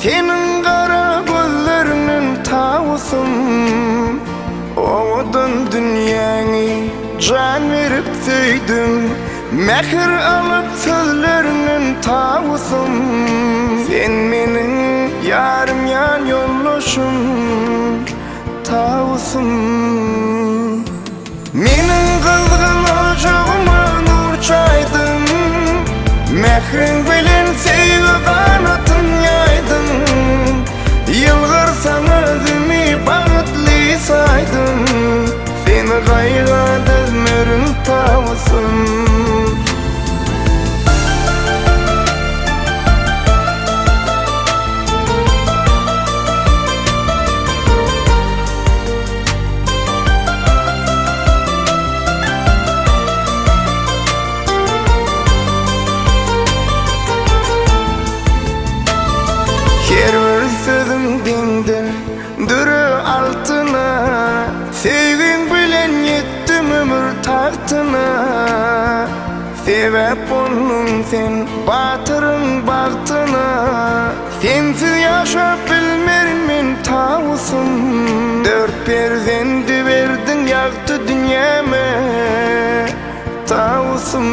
Seniň gara gözleriňden tawusym. Owadan dünýäňi jan berip söýdüm. Mähir alyp sözleriňden tawusym. Sen meniň ýarym ýan ýoldaşym, tawusym. Meniň gyzgyn ojagyma nur çaýdyň, Mähriň bilen söýgi ganatyn ýaýdyň. Ýylgyrsaň özümi bagtly saýdym, Seni gaýga dözmerin tawusym. Her bir sözüň deňdir düre altyna, Söýgiň bilen ýetdim ömür tagtyna. Sebäp bolduň sen batyryň bagtyna. Sensiz ýaşap bilmerin men tawusym. Dört perzendi berdiň ýagty dünýäme, tawusym.